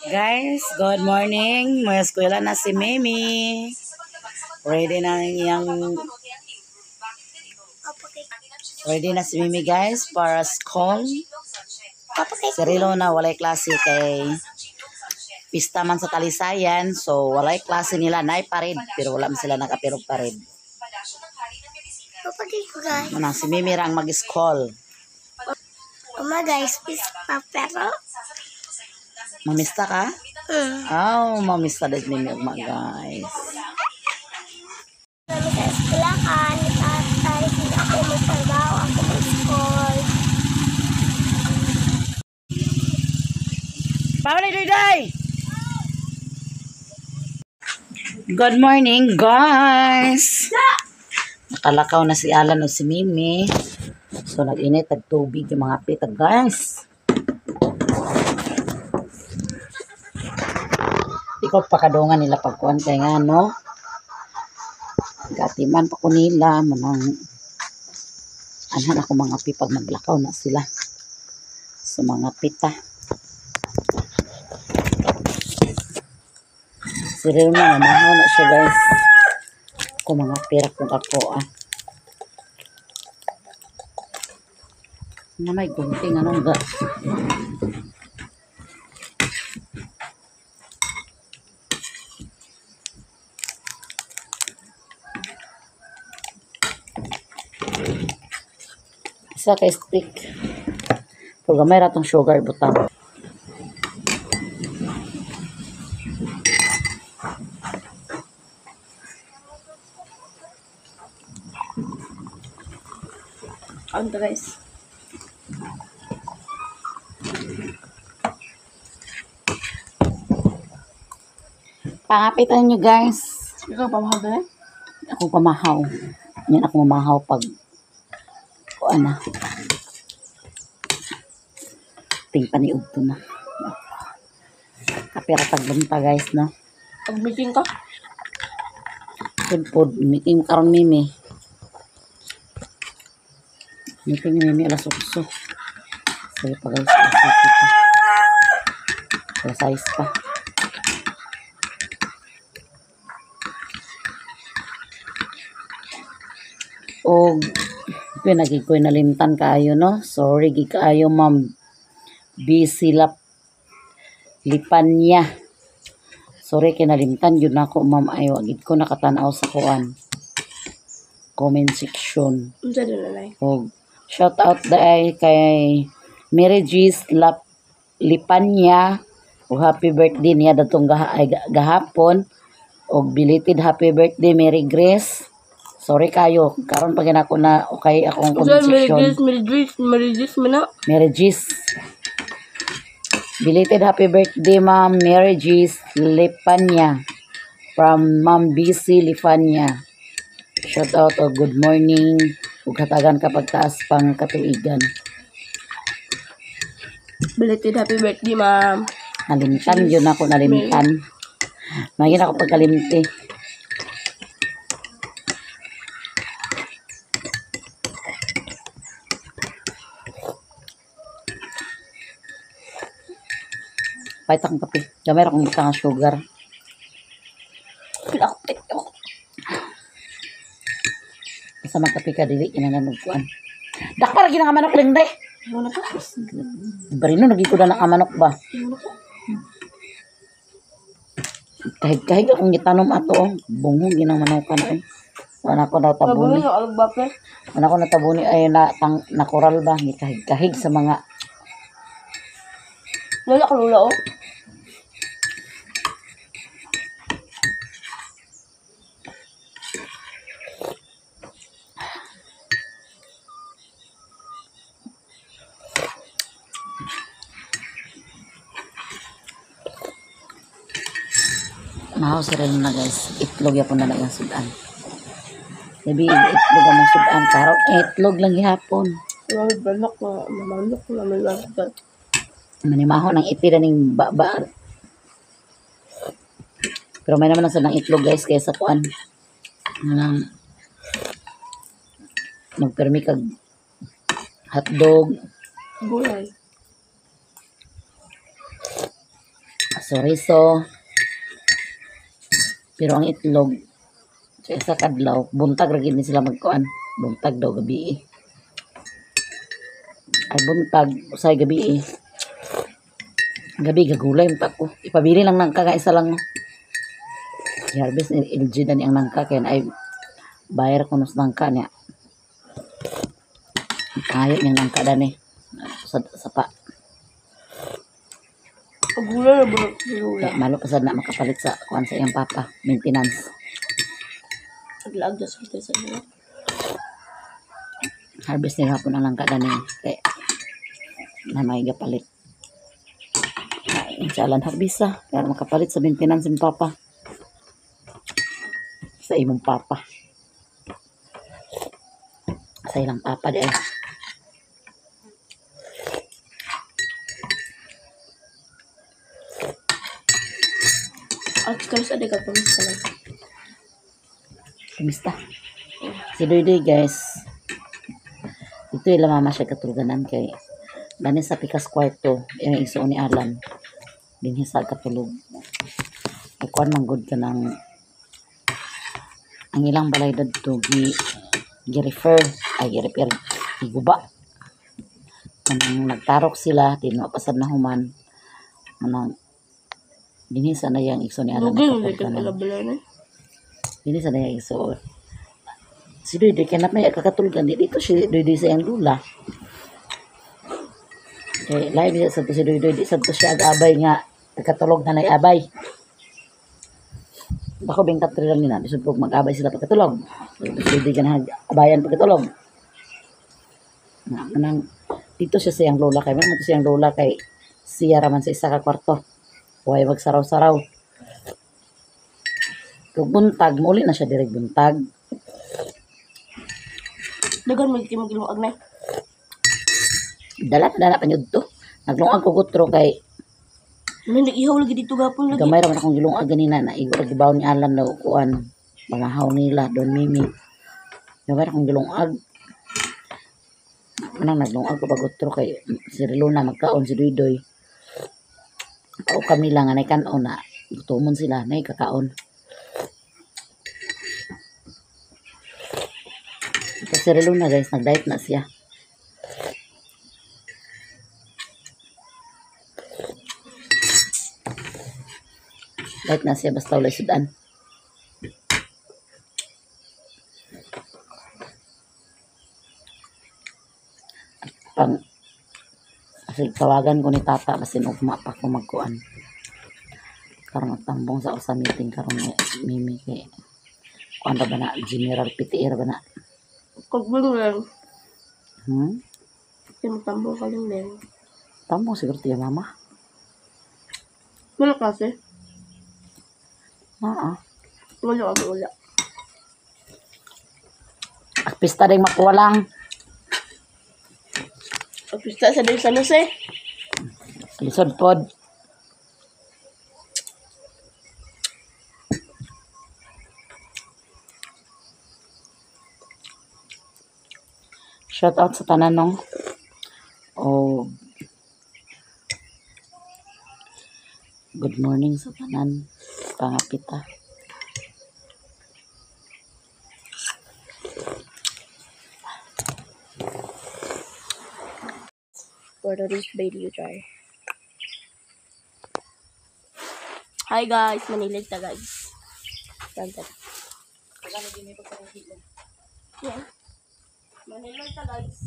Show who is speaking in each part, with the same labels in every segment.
Speaker 1: Guys, good morning. May eskwela na si Mimi. Ready na iyang Ready na si Mimi, guys, para school. Si Rilo na walay klase kay pista man sa Talisayan. So walay klase nila, nay pared pero wala man sila nakapirog pared.
Speaker 2: Papagay ko, guys.
Speaker 1: Muna si Mimi ra ang mag-school.
Speaker 2: Uma guys, peace pa pero.
Speaker 1: Mamista ka?
Speaker 2: Mm.
Speaker 1: Oh, mamista din Mimi ugma, guys.
Speaker 2: Kami sa eskwelahan, ni tatay, hindi ako magtrabaho, ako mag-school.
Speaker 1: Pamali Duyday! Good morning, guys! Nakalakaw na si Alan o si Mimi. So, nag-init, tag-tubig yung mga pitag, guys. Ikaw pakadungan nila pagkuhan kay nga, no? Gatiman pa ko nila, manang anhan ako mga pipag maglakaw na sila. So, mga pita. Si Rina, mamahaw na siya, guys. Kung mga pera kung ako, ah. Nga may gunting, anong ga? Isa kay stick. Pag gamay ra tong sugar, butang.
Speaker 3: Ano to, guys?
Speaker 1: Pangapitan nyo, guys.
Speaker 3: Ikaw pa mahal ba?
Speaker 1: Ako pamahaw. Yan ako mamahaw pag kuan na. Ting paniud to na. Kapira tagbanta, guys, no?
Speaker 3: Pag meeting ka?
Speaker 1: Food food. Meeting karon, Mimi. Meeting ni Mimi alas 8. Sige pa, guys. Alas 7 pa. Alas 6 pa. Og pinagi ko nalimtan kaayo, no? Sorry gid kaayo, ma'am. Busy lap Lipanya. Sorry kay nalimtan yun ako, ma'am, ay wa gid ko nakatan-aw sa kuan. Comment section.
Speaker 3: Unsa din nanay?
Speaker 1: Og shout out dai kay Mary G's Lap Lipanya og happy birthday niya datong ay, gahapon og belated happy birthday, Mary Grace. Sorry kayo, karon pa ginako na okay akong comment
Speaker 3: Unsa Mary
Speaker 1: section.
Speaker 3: Grace, Mary Grace, Mary Grace man na?
Speaker 1: Mary G's. Belated happy birthday, Ma'am Mary G's Lipanya from Ma'am BC Lipanya. Shout out o good morning ug hatagan ka pagtaas pang katuigan.
Speaker 3: Belated happy birthday, ma'am.
Speaker 1: Nalimtan yun ako, nalimtan. Magin ako pagkalimti. Pahit akong kape. Gamay ra akong butang ang sugar.
Speaker 3: Ako, ako.
Speaker 1: Basta magkape ka, dili, kinahanglan og kuan. Dakpa ra gid ang manok lang, day.
Speaker 3: Muna ka.
Speaker 1: Barino, naging ko na ang manok ba?
Speaker 3: Muna ka.
Speaker 1: Kahig-kahig akong gitanom ato, oh. Bungong ginang manokan ay. Wala ko natabuni.
Speaker 3: Mabungo yung alagbape.
Speaker 1: Wala ko natabuni ay na, tang, na koral ba? Gikahig-kahig sa mga
Speaker 3: Lola ka lola, oh.
Speaker 1: Mahaw sila na, guys. Itlog yapon na lang ang sudan. Sabi, itlog ang sudan. Karon, itlog lang gihapon.
Speaker 3: Mamay balok na, mamanok na, may balok.
Speaker 1: Manimaho ng iti na ning ba. Pero may naman ang ng itlog, guys, kaysa kuan. Nang magpermi kag hotdog.
Speaker 3: Gulay.
Speaker 1: Soriso. Pero ang itlog sa isa kadlaw, buntag ra gid ni sila magkuan. Buntag daw gabi eh. Ay buntag, usay gabi eh. Gabi gagulay man ta ko. Ipabili lang nangka nga isa lang. I-harvest ni LG na ni ang nangka kaya ay bayar ko nos nangka niya. Kayo niyang nangka dani. Sa pa.
Speaker 3: Pagulay na ba? Gulay.
Speaker 1: Kaya malo pa sad na makapalit sa kuan sa iyang papa, maintenance.
Speaker 3: Naglaag na sa inyo.
Speaker 1: Harvest nila hapon ang langka dani kay na may gapalit. Ay, sa alan harbisa kaya makapalit sa maintenance ng papa. Sa imong papa. Sa ilang papa di ay.
Speaker 3: At kayo sa ka pamista lang.
Speaker 1: Kumusta? Si Doydoy guys. Ito ila mama siya katuluganan kay dani sa pikas kwarto yung igsuon ni Alan. Dinhi sa katulog. Ay kuan man gud ka ng ang ilang balay dadto gi gi-refer ay gi-repair giguba. Kanang nagtarok sila di no pasad na human manang dinhi sa na yang igsuon ni Alan
Speaker 3: Lugay na ka
Speaker 1: katuluganan.
Speaker 3: kalabalay na.
Speaker 1: Dili sa na so si Doydoy kay na may kakatulgan di dito si Doydoy sa iyang lula. Kay lain siya sa si Doydoy di sad to siya ag-abay nga pagkatulog na nay abay. Bako bing katri lang nila bisod pag mag-abay sila pagkatulog. Si Doydoy ganahan abayan pagkatulog. Na kanang dito siya sa iyang lola kay man to siyang lola kay siya raman sa isa ka kwarto. Huwag magsaraw-saraw. Kung buntag, muli na siya direk buntag.
Speaker 3: Dagan mo kay magilong na.
Speaker 1: Dala pa dala pa niyo to. Naglungag ko gutro kay
Speaker 3: Ano nag-ihaw lagi dito gapon lagi.
Speaker 1: gamay ra man akong gilungag ganina na igo ra gibaw ni Alan daw kuan. Pamahaw nila don Mimi. Gamay ra akong gilungag. Manang naglungag ko pag utro kay si Reluna magkaon si Duidoy. O kami lang anay kanon na gutomon sila nay kakaon. Ito si Reluna guys, nag-diet na siya. Diet na siya basta walay sudan. Pang kasi tawagan ko ni tata basin ugma pa ko magkuan. Karon magtambong sa usa meeting karon ni Mimi kay kuan ra ba na general PTR ba na?
Speaker 3: Kagbulo lang. Kaya magtambong ka lang din.
Speaker 1: Tambong siguro tiya mama.
Speaker 3: Wala klase.
Speaker 1: Oo.
Speaker 3: Wala ako wala.
Speaker 1: Pista ding makuha lang.
Speaker 3: Pista sa din sa Jose.
Speaker 1: Lisod pod. Shout out sa tanan no. Oh. Good morning sa tanan. Pangapita.
Speaker 3: For today's video, try. Hi guys, manilig ta guys. Tan. Yeah. Manilig ta guys.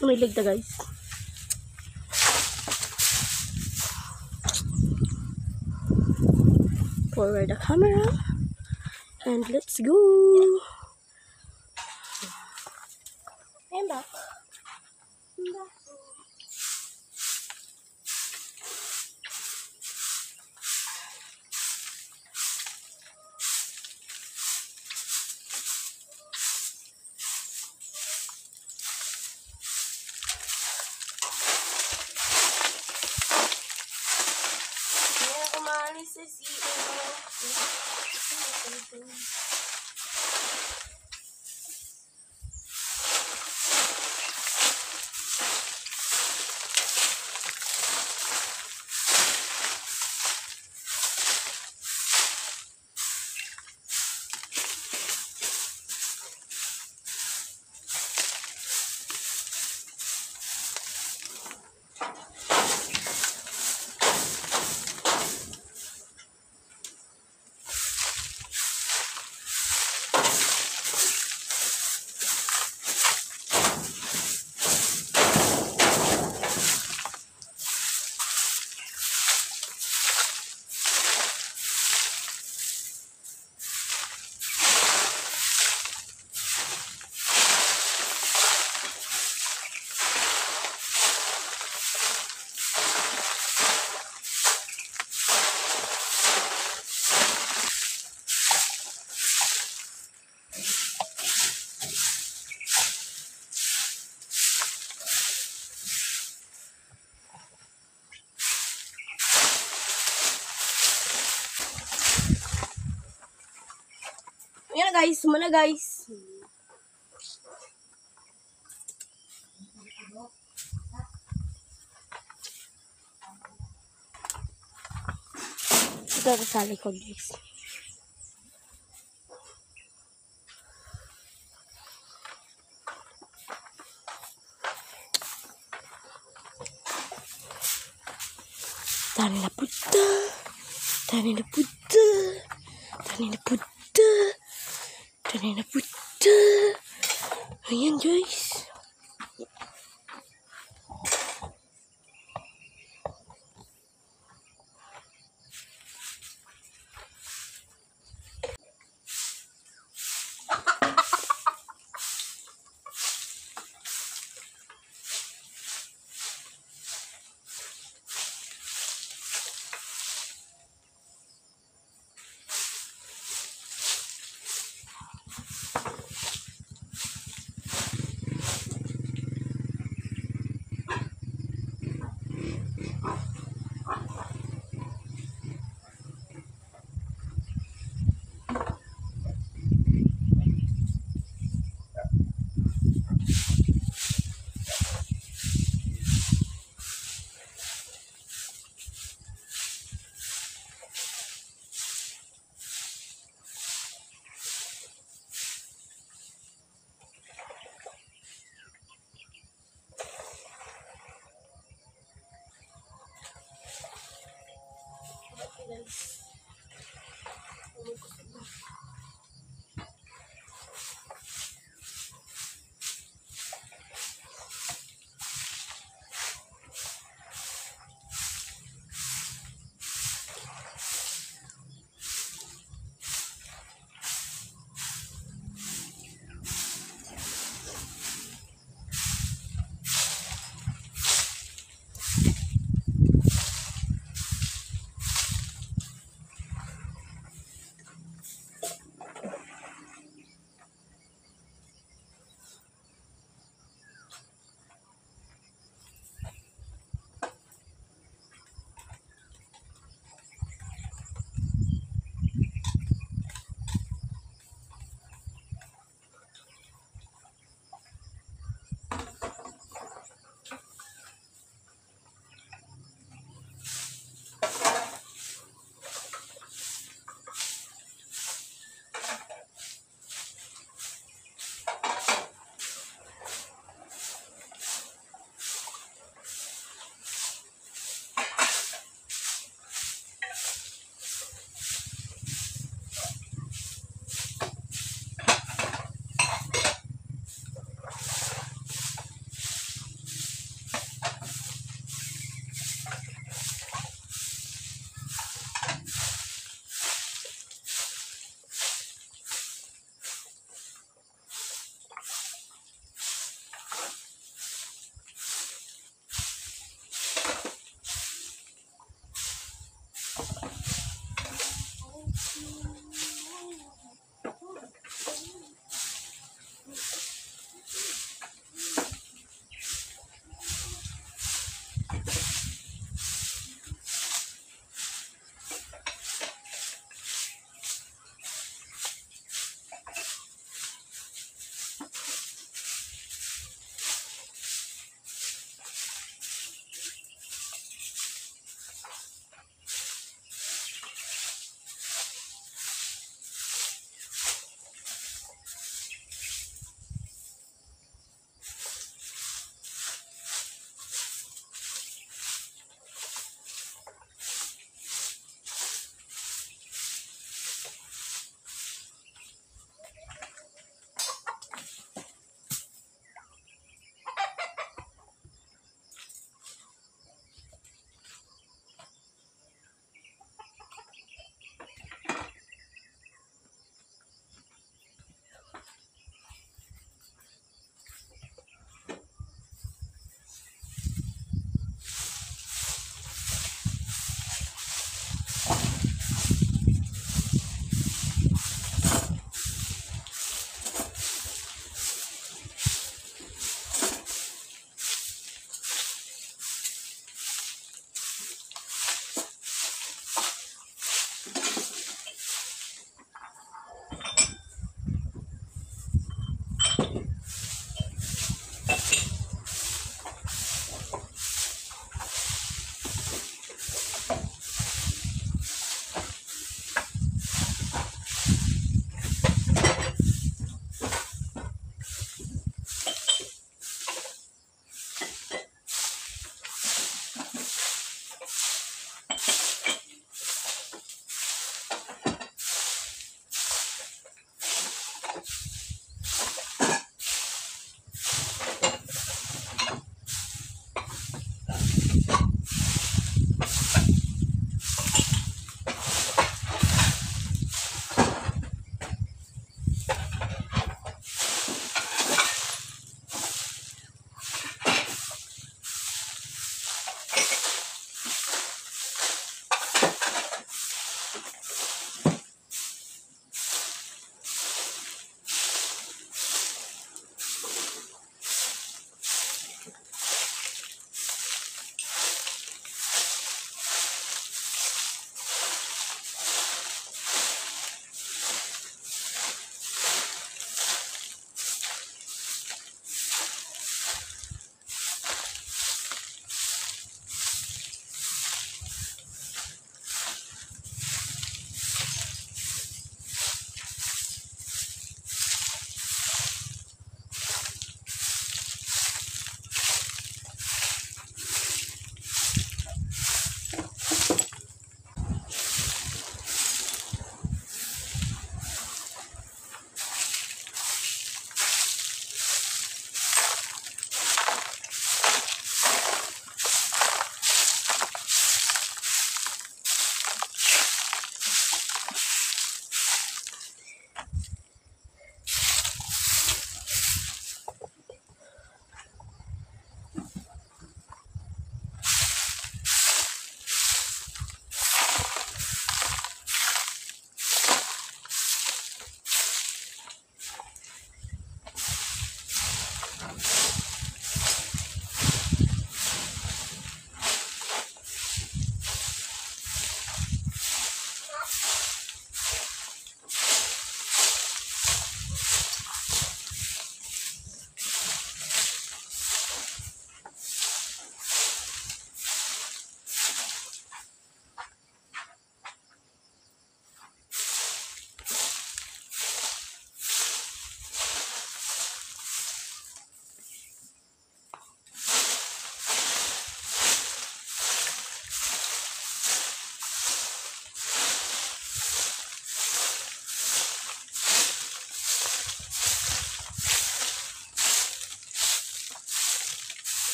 Speaker 3: Manilig ta, guys. Forward the camera. And let's go. I'm back. I'm back. Hindi ako maalis sa CR. Ayan na, guys, muna, guys. Ito ako sa likod, guys. Tani na puta. Tani na puta. Tani na puta. Tani na puta. Ayan, guys.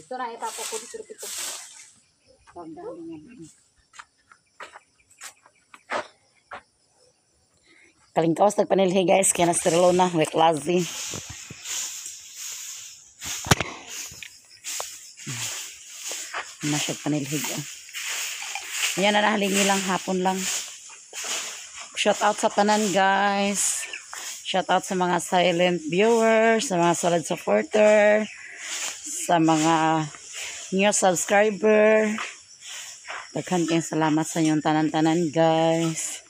Speaker 1: Dito na itapo ko dito dito. Kalingkawas nagpanilhi, guys, kaya na na we klase. Na siya panilhig. Oh. Ayan na nahalingi lang hapon lang. Shout out sa tanan, guys. Shout out sa mga silent viewers, sa mga solid supporter, sa mga new subscriber. Daghan kayong salamat sa inyong tanan-tanan, guys.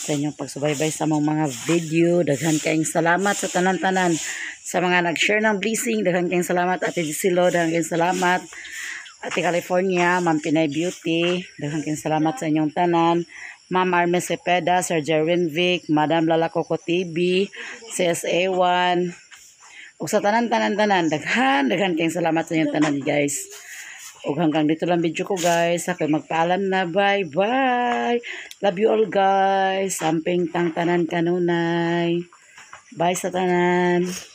Speaker 1: Sa inyong pagsubaybay sa among mga video. Daghan kayong salamat sa tanan-tanan. Sa mga nag-share ng blessing, daghan kayong salamat. Ate Gisilo, daghan kayong salamat. Ate California, Ma'am Pinay Beauty, daghan kayong salamat sa inyong tanan. Ma'am Arme Cepeda, Sir Jerwin Vic, Madam Lala Coco TV, CSA1, ug sa tanan-tanan-tanan, daghan, daghan kayong salamat sa inyong tanan, guys. Ug hanggang dito lang video ko, guys. Ako magpaalam na. Bye bye. Love you all, guys. Samping tang tanan kanunay. Bye sa tanan.